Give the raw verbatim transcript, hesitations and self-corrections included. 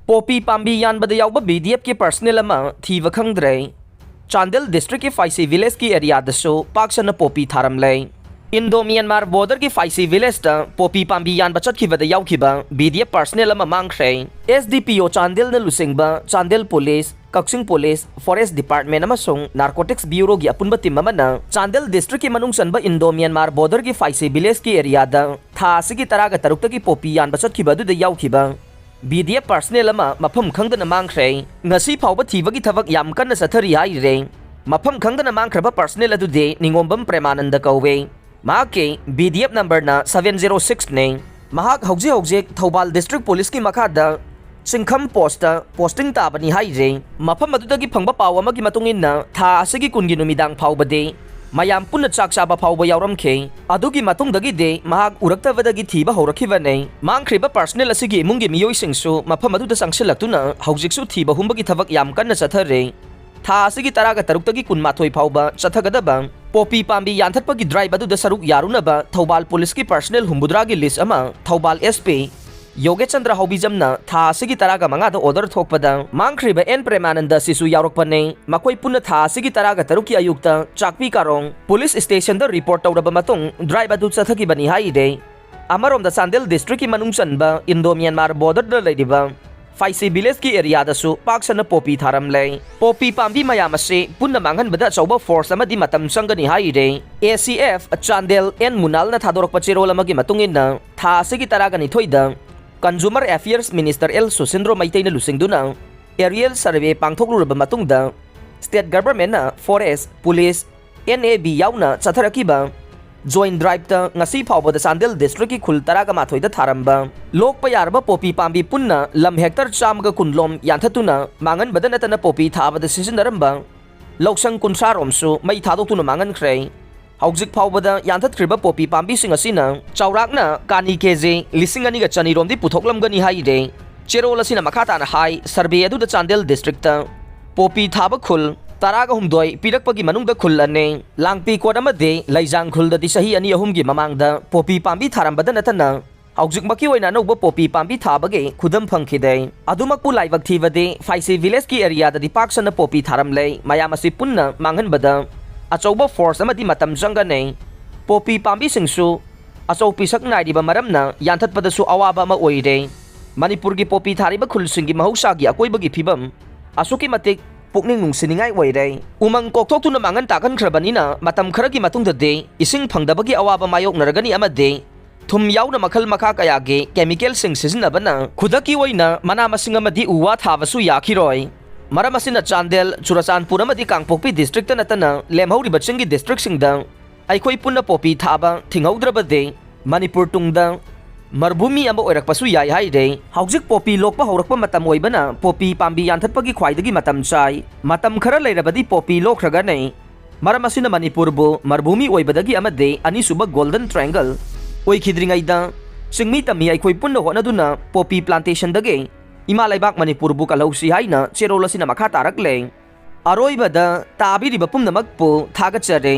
Poppy ꯄꯥꯝꯕꯤ ꯌꯥꯟꯕꯗ ꯌꯥꯎꯕ B ꯗꯤ ꯑꯦꯐꯀꯤ personal ꯑꯃ ꯊꯤꯕ ꯈꯪꯗ꯭ꯔꯦ꯫ ꯆꯥꯟꯗꯦꯜ ꯗꯤꯁꯇ꯭ꯔꯤꯛꯀꯤ ꯐꯥꯏꯁꯤ ꯚꯤꯂꯦꯖꯀꯤ ꯑꯦꯔꯤꯌꯥꯗꯁꯨ ꯄꯥꯛ ꯁꯟꯅ ꯄꯣꯄꯤ ꯊꯥꯔꯝꯂꯦ꯫ ꯏꯟꯗꯣ ꯃ꯭ꯌꯥꯟꯃꯥꯔ ꯕꯣꯔꯗꯔꯒꯤ ꯐꯥꯏꯁꯤ ꯚꯤꯂꯦꯖꯇ ꯄꯣꯄꯤ ꯄꯥꯝꯕꯤ ꯌꯥꯟꯕ ꯆꯠꯈꯤꯕꯗ ꯌꯥꯎꯈꯤꯕ ꯕꯤ ꯗꯤ ꯑꯦꯐ ꯄꯔꯁꯅꯦꯜ ꯑꯃ ꯃꯥꯡꯈ꯭ꯔꯦ꯫ ꯑꯦꯁ ꯗꯤ ꯄꯤ ꯑꯣ ꯆꯥꯟꯗꯦꯜꯅ ꯂꯨꯆꯤꯡꯕ ꯆꯥꯟꯗꯦꯜ ꯄꯨꯂꯤꯁ, ꯀꯛꯆꯤꯡ ꯄꯨꯂꯤꯁ, ꯐꯣꯔꯦꯁ ꯗꯤꯄꯥꯔꯠꯃꯦꯟ ꯑꯃꯁꯨꯡ ꯅꯥꯔꯀꯣꯇꯤꯛꯁ ꯕ꯭ꯌꯨꯔꯣꯒꯤ ꯑꯄꯨꯟꯕ ꯇꯤꯝ ꯑꯃꯅ ꯆꯥꯟꯗꯦꯜ ꯗꯤꯁꯇ꯭ꯔꯤꯛꯀꯤ ꯃꯅꯨꯡ ꯆꯟꯕ ꯏꯟꯗꯣ ꯃ꯭ꯌꯥꯟꯃꯥꯔ ꯕꯣꯔꯗꯔꯒꯤ ꯐꯥꯏꯁꯤ ꯚꯤꯂꯦꯖꯀꯤ ꯑꯦꯔꯤꯌꯥꯗ ꯊꯥ ꯑꯁꯤꯒꯤ ꯇꯔꯥꯒ ꯇꯔꯨꯛꯇꯒꯤ ꯄꯣꯄꯤ ꯌꯥꯟꯕ ꯆꯠꯈꯤꯕ ꯑꯗꯨꯗ ꯌꯥꯎꯈꯤꯕ ꯕꯤ ꯗꯤ ꯑꯦꯐ ꯄꯔꯁꯅꯦꯜ ꯑꯃ ꯃꯐꯝ ꯈꯪꯗꯅ ꯃꯥꯡꯈ꯭ꯔꯦ꯫ ꯉꯁꯤ ꯐꯥꯎꯕ ꯊꯤꯕꯒꯤ ꯊꯕꯛ ꯌꯥꯝ ꯀꯟꯅ ꯆꯠꯊꯔꯤ ꯍꯥꯏꯔꯦ꯫ ꯃꯐꯝ ꯈꯪꯗꯅ ꯃꯥꯡꯈ꯭ꯔꯕ ꯄꯔꯁꯅꯦꯜ ꯑꯗꯨꯗꯤ ꯅꯤꯉꯣꯝꯕꯝ ꯄ꯭ꯔꯦꯃꯥꯅꯟꯗ ꯀꯧꯋꯦ꯫ ꯃꯍꯥꯛꯀꯤ ꯕꯤ ꯗꯤ ꯑꯦꯐ ꯅꯝꯕꯔꯅ ꯁꯚꯦꯟ ꯖꯦꯔꯣ ꯁꯤꯛꯁꯅꯤ꯫ ꯃꯍꯥꯛ ꯍꯧꯖꯤꯛ ꯍꯧꯖꯤꯛ ꯊꯧꯕꯥꯜ ꯗꯤꯁꯇ꯭ꯔꯤꯛ ꯄꯨꯂꯤꯁꯀꯤ ꯃꯈꯥꯗ ꯆꯤꯡꯈꯝ ꯄꯣꯁꯇ ꯄꯣꯁꯇꯤꯡ ꯇꯥꯕꯅꯤ ꯍꯥꯏꯔꯦ꯫ ꯃꯐꯝ ꯑꯗꯨꯗꯒꯤ ꯐꯪꯕ ꯄꯥꯎ ꯑꯃꯒꯤ ꯃꯇꯨꯡ ꯏꯟꯅ, ꯊꯥ ꯑꯁꯤꯒꯤ ꯀꯨꯟꯒꯤ ꯅꯨꯃꯤꯗꯥꯡ ꯐꯥꯎꯕꯗꯤ ꯃꯌꯥꯝ ꯄꯨꯟꯅ ꯆꯥꯛ ꯆꯥꯕ ꯐꯥꯎꯕ ꯌꯥꯎꯔꯝꯈꯤ꯫ ꯑꯗꯨꯒꯤ ꯃꯇꯨꯡꯗꯒꯤꯗꯤ ꯃꯍꯥꯛ ꯎꯔꯛꯇꯕꯗꯒꯤ ꯊꯤꯕ ꯍꯧꯔꯛꯈꯤꯕꯅꯤ꯫ ꯃꯥꯡꯈ꯭ꯔꯤꯕ ꯄꯔꯁꯅꯦꯜ ꯑꯁꯤꯒꯤ ꯏꯃꯨꯡꯒꯤ ꯃꯤꯑꯣꯏꯁꯤꯡꯁꯨ ꯃꯐꯝ ꯑꯗꯨꯗ ꯆꯪꯁꯤꯜꯂꯛꯇꯨꯅ ꯍꯧꯖꯤꯛꯁꯨ ꯊꯤꯕ ꯍꯨꯝꯕꯒꯤ ꯊꯕꯛ ꯌꯥꯝ ꯀꯟꯅ ꯆꯠꯊꯔꯤ꯫ ꯊꯥ ꯑꯁꯤꯒꯤ ꯇꯔꯥꯒ ꯇꯔꯨꯛꯇꯒꯤ ꯀꯨꯟꯃꯥꯊꯣꯏ ꯐꯥꯎꯕ ꯆꯠꯊꯒꯗꯕ ꯄꯣꯄꯤ ꯄꯥꯝꯕꯤ ꯌꯥꯟꯊꯠꯄꯒꯤ ꯗ꯭ꯔꯥꯏꯚ ꯑꯗꯨꯗ ꯁꯔꯨꯛ ꯌꯥꯔꯨꯅꯕ ꯊꯧꯕꯥꯜ ꯄꯨꯂꯤꯁꯀꯤ ꯄꯔꯁꯅꯦꯜ ꯍꯨꯝꯐꯨꯇꯔꯥꯒꯤ ꯂꯤꯁ ꯑꯃ ꯊꯧꯕꯥꯜ ꯑꯦꯁ ꯄꯤ ꯌꯣꯒꯦꯆꯟꯗ꯭ꯔ ꯍꯥꯎꯕꯤꯖꯝꯅ ꯊꯥ ꯑꯁꯤꯒꯤ ꯇꯔꯥꯒ ꯃꯉꯥꯗ ꯑꯣꯔꯗꯔ ꯊꯣꯛꯄꯗ ꯃꯥꯡꯈ꯭ꯔꯤꯕ ꯑꯦꯟ ꯄ꯭ꯔꯦꯃꯥꯅꯟꯗ ꯑꯁꯤꯁꯨ ꯌꯥꯎꯔꯛꯄꯅꯤ꯫ ꯃꯈꯣꯏ ꯄꯨꯟꯅ ꯊꯥ ꯑꯁꯤꯒꯤ ꯇꯔꯥꯒ ꯇꯔꯨꯛꯀꯤ ꯑꯌꯨꯛꯇ ꯆꯥꯛꯄꯤ ꯀꯥꯔꯣꯡ ꯄꯨꯂꯤꯁ ꯁ꯭ꯇꯦꯁꯟꯗ ꯔꯤꯄꯣꯔꯠ ꯇꯧꯔꯕ ꯃꯇꯨꯡ ꯗ꯭ꯔꯥꯏꯚ ꯑꯗꯨ ꯆꯠꯊꯈꯤꯕꯅꯤ ꯍꯥꯏꯔꯦ꯫ ꯑꯃꯔꯣꯝꯗ ꯆꯥꯟꯗꯦꯜ ꯗꯤꯁꯇ꯭ꯔꯤꯛꯀꯤ ꯃꯅꯨꯡ ꯆꯟꯕ ꯏꯟꯗꯣ ꯃ꯭ꯌꯥꯟꯃꯥꯔ ꯕꯣꯔꯗꯔꯗ ꯂꯩꯔꯤꯕ ꯐꯥꯏꯁꯤ ꯚꯤꯂꯦꯖꯀꯤ ꯑꯦꯔꯤꯌꯥꯗꯁꯨ ꯄꯥꯛ ꯁꯟꯅ ꯄꯣꯄꯤ ꯊꯥꯔꯝꯂꯦ꯫ ꯄꯣꯄꯤ ꯄꯥꯝꯕꯤ ꯃꯌꯥꯝ ꯑꯁꯤ ꯄꯨꯟꯅ ꯃꯥꯡꯍꯟꯕꯗ ꯑꯆꯧꯕ ꯐꯣꯔꯁ ꯑꯃꯗꯤ ꯃꯇꯝ ꯆꯪꯒꯅꯤ ꯍꯥꯏꯔꯦ꯫ A C F Chandel N ꯃꯨꯅꯥꯜꯅ ꯊꯥꯗꯣꯔꯛꯄ ꯆꯦꯔꯣꯜ ꯑꯃꯒꯤ ꯃꯇꯨꯡ ꯏꯟꯅ, ꯊꯥ ꯑꯁꯤꯒꯤ ꯇꯔꯥꯒ ꯅꯤꯊꯣꯏꯗ consumer affairs minister L Susindro ꯃꯩꯇꯩꯅ ꯂꯨꯆꯤꯡꯗꯨꯅ ꯑꯦꯔꯤꯌꯦꯜ ꯁꯔꯚꯦ ꯄꯥꯡꯊꯣꯛꯂꯨꯔꯕ ꯃꯇꯨꯡꯗ, ꯁ꯭ꯇꯦꯠ ꯒꯚꯔꯟꯃꯦꯟꯠꯅ force, police, N A B ꯌꯥꯎꯅ ꯆꯠꯊꯔꯛꯈꯤꯕ ꯖꯣꯏꯟꯠ ꯗ꯭ꯔꯥꯏꯚꯇ ꯉꯁꯤ ꯐꯥꯎꯕꯗ ꯆꯥꯟꯗꯦꯜ ꯗꯤꯁꯇ꯭ꯔꯤꯛꯀꯤ ꯈꯨꯜ ꯇꯔꯥꯒ ꯃꯥꯊꯣꯏꯗ ꯊꯥꯔꯝꯕ ꯂꯣꯛꯄ ꯌꯥꯔꯕ ꯄꯣꯄꯤ ꯄꯥꯝꯕꯤ ꯄꯨꯟꯅ ꯂꯝ ꯍꯦꯛꯇꯔ ꯆꯥꯝꯃꯒ ꯀꯨꯟ ꯂꯣꯝ ꯌꯥꯟꯊꯠꯇꯨꯅ ꯃꯥꯡꯍꯟꯕꯗ ꯅꯠꯇꯅ ꯄꯣꯄꯤ ꯊꯥꯕꯗ ꯁꯤꯖꯤꯟꯅꯔꯝꯕ ꯂꯧꯁꯪ ꯀꯨꯟꯊ꯭ꯔꯥ ꯔꯣꯝꯁꯨ ꯃꯩ ꯊꯥꯗꯣꯛꯇꯨꯅ ꯃꯥꯡꯍꯟꯈ꯭ꯔꯦ꯫ ꯍꯧꯖꯤꯛ ꯐꯥꯎꯕꯗ ꯌꯥꯟꯊꯠꯈ꯭ꯔꯤꯕ ꯄꯣꯄꯤ ꯄꯥꯝꯕꯤꯁꯤꯡ ꯑꯁꯤꯅ ꯆꯥꯎꯔꯥꯛꯅ ꯀꯥꯅꯤ ꯀꯦ ꯖꯤ ꯂꯤꯁꯤꯡ ꯑꯅꯤꯒ ꯆꯅꯤ ꯔꯣꯝꯗꯤ ꯄꯨꯊꯣꯛꯂꯝꯒꯅꯤ ꯍꯥꯏꯔꯦ꯫ ꯆꯦꯔꯣꯜ ꯑꯁꯤꯅ ꯃꯈꯥ ꯇꯥꯅ ꯍꯥꯏ, ꯁꯔꯚꯦ ꯑꯗꯨꯗ ꯆꯥꯟꯗꯦꯜ ꯗꯤꯁꯇ꯭ꯔꯤꯛꯇ ꯄꯣꯄꯤ ꯊꯥꯕ ꯈꯨꯜ ꯇꯔꯥꯒ ꯍꯨꯝꯗꯣꯏ ꯄꯤꯔꯛꯄꯒꯤ ꯃꯅꯨꯡꯗ ꯈꯨꯜ ꯑꯅꯤ, ꯂꯥꯡꯄꯤꯀꯣꯠ ꯑꯃꯗꯤ ꯂꯩꯖꯥꯡ ꯈꯨꯜꯗꯗꯤ ꯆꯍꯤ ꯑꯅꯤ ꯑꯍꯨꯝꯒꯤ ꯃꯃꯥꯡꯗ ꯄꯣꯄꯤ ꯄꯥꯝꯕꯤ ꯊꯥꯔꯝꯕꯗ ꯅꯠꯇꯅ ꯍꯧꯖꯤꯛꯃꯛꯀꯤ ꯑꯣꯏꯅ ꯑꯅꯧꯕ ꯄꯣꯄꯤ ꯄꯥꯝꯕꯤ ꯊꯥꯕꯒꯤ ꯈꯨꯗꯝ ꯐꯪꯈꯤꯗꯦ꯫ ꯑꯗꯨꯃꯛꯄꯨ ꯂꯥꯏꯕꯛ ꯊꯤꯕꯗꯤ ꯐꯥꯏꯁꯤ ꯚꯤꯂꯦꯖꯀꯤ ꯑꯦꯔꯤꯌꯥꯗꯗꯤ ꯄꯥꯛ ꯁꯟꯅ ꯄꯣꯄꯤ ꯊꯥꯔꯝꯂꯦ꯫ ꯃꯌꯥꯝ ꯑꯁꯤ ꯄꯨꯟꯅ ꯃꯥꯡꯍꯟꯕꯗ ꯑꯆꯧꯕ ꯐꯣꯔꯁ ꯑꯃꯗꯤ ꯃꯇꯝ ꯆꯪꯒꯅꯤ꯫ ꯄꯣꯄꯤ ꯄꯥꯝꯕꯤꯁꯤꯡꯁꯨ ꯑꯆꯧ ꯄꯤꯁꯛ ꯅꯥꯏꯔꯤꯕ ꯃꯔꯝꯅ ꯌꯥꯟꯊꯠꯄꯗꯁꯨ ꯑꯋꯥꯕ ꯑꯃ ꯑꯣꯏꯔꯦ꯫ ꯃꯅꯤꯄꯨꯔꯒꯤ ꯄꯣꯄꯤ ꯊꯥꯔꯤꯕ ꯈꯨꯜꯁꯤꯡꯒꯤ ꯃꯍꯧꯁꯥꯒꯤ ꯑꯀꯣꯏꯕꯒꯤ ꯐꯤꯕꯝ ꯑꯁꯨꯛꯀꯤ ꯃꯇꯤꯛ ꯄꯨꯛꯅꯤꯡ ꯅꯨꯡꯁꯤꯅꯤꯡꯉꯥꯏ ꯑꯣꯏꯔꯦ꯫ ꯎꯃꯪ ꯀꯣꯛꯊꯣꯛꯇꯨꯅ ꯃꯥꯡꯍꯟ ꯇꯥꯛꯍꯟꯈ꯭ꯔꯕꯅꯤꯅ ꯃꯇꯝ ꯈꯔꯒꯤ ꯃꯇꯨꯡꯗꯗꯤ ꯏꯁꯤꯡ ꯐꯪꯗꯕꯒꯤ ꯑꯋꯥꯕ ꯃꯥꯌꯣꯛꯅꯔꯒꯅꯤ ꯑꯃꯗꯤ ꯊꯨꯝ ꯌꯥꯎꯅ ꯃꯈꯜ ꯃꯈꯥ ꯀꯌꯥꯒꯤ ꯀꯦꯃꯤꯀꯦꯜꯁꯤꯡ ꯁꯤꯖꯤꯟꯅꯕꯅ ꯈꯨꯗꯛꯀꯤ ꯑꯣꯏꯅ ꯃꯅꯥ ꯃꯁꯤꯡ ꯑꯃꯗꯤ ꯎ ꯋꯥ ꯊꯥꯕꯁꯨ ꯌꯥꯈꯤꯔꯣꯏ꯫ ꯃꯔꯝ ꯑꯁꯤꯅ ꯆꯥꯟꯗꯦꯜ, ꯆꯨꯔꯆꯥꯟꯄꯨꯔ ꯑꯃꯗꯤ ꯀꯥꯡꯄꯣꯛꯄꯤ ꯗꯤꯁꯇ꯭ꯔꯤꯛꯇ ꯅꯠꯇꯅ ꯂꯦꯝꯍꯧꯔꯤꯕ ꯆꯤꯡꯒꯤ ꯗꯤꯁꯇ꯭ꯔꯤꯛꯁꯤꯡꯗ ꯑꯩꯈꯣꯏ ꯄꯨꯟꯅ ꯄꯣꯄꯤ ꯊꯥꯕ ꯊꯤꯡꯍꯧꯗ꯭ꯔꯕꯗꯤ ꯃꯅꯤꯄꯨꯔ ꯇꯨꯡꯗ ꯃꯔꯨꯚꯨꯃꯤ ꯑꯃ ꯑꯣꯏꯔꯛꯄꯁꯨ ꯌꯥꯏ ꯍꯥꯏꯔꯦ꯫ ꯍꯧꯖꯤꯛ ꯄꯣꯄꯤ ꯂꯣꯛꯄ ꯍꯧꯔꯛꯄ ꯃꯇꯝ ꯑꯣꯏꯕꯅ ꯄꯣꯄꯤ ꯄꯥꯝꯕꯤ ꯌꯥꯟꯊꯠꯄꯒꯤ ꯈ꯭ꯋꯥꯏꯗꯒꯤ ꯃꯇꯝ ꯆꯥꯏ꯫ ꯃꯇꯝ ꯈꯔ ꯂꯩꯔꯕꯗꯤ ꯄꯣꯄꯤ ꯂꯣꯛꯈ꯭ꯔꯒꯅꯤ꯫ ꯃꯔꯝ ꯑꯁꯤꯅ ꯃꯅꯤꯄꯨꯔꯕꯨ ꯃꯔꯨꯚꯨꯃꯤ ꯑꯣꯏꯕꯗꯒꯤ ꯑꯃꯗꯤ ꯑꯅꯤꯁꯨꯕ ꯒꯣꯜꯗꯟ ꯇ꯭ꯔꯥꯏꯡꯒꯜ ꯑꯣꯏꯈꯤꯗ꯭ꯔꯤꯉꯩꯗ ꯆꯤꯡꯃꯤ ꯇꯝꯃꯤ ꯑꯩꯈꯣꯏ ꯄꯨꯟꯅ ꯍꯣꯠꯅꯗꯨꯅ ꯄꯣꯄꯤ ꯄ꯭ꯂꯥꯟꯇꯦꯁꯟꯗꯒꯤ ꯏꯃꯥ ꯂꯩꯕꯥꯛ ꯃꯅꯤꯄꯨꯔꯕꯨ ꯀꯜꯍꯧꯁꯤ ꯍꯥꯏꯅ ꯆꯦꯔꯣꯜ ꯑꯁꯤꯅ ꯃꯈꯥ ꯇꯥꯔꯛꯂꯦ꯫ ꯑꯔꯣꯏꯕꯗ ꯇꯥꯕꯤꯔꯤꯕ ꯄꯨꯝꯅꯃꯛꯄꯨ ꯊꯥꯒꯠꯆꯔꯤ꯫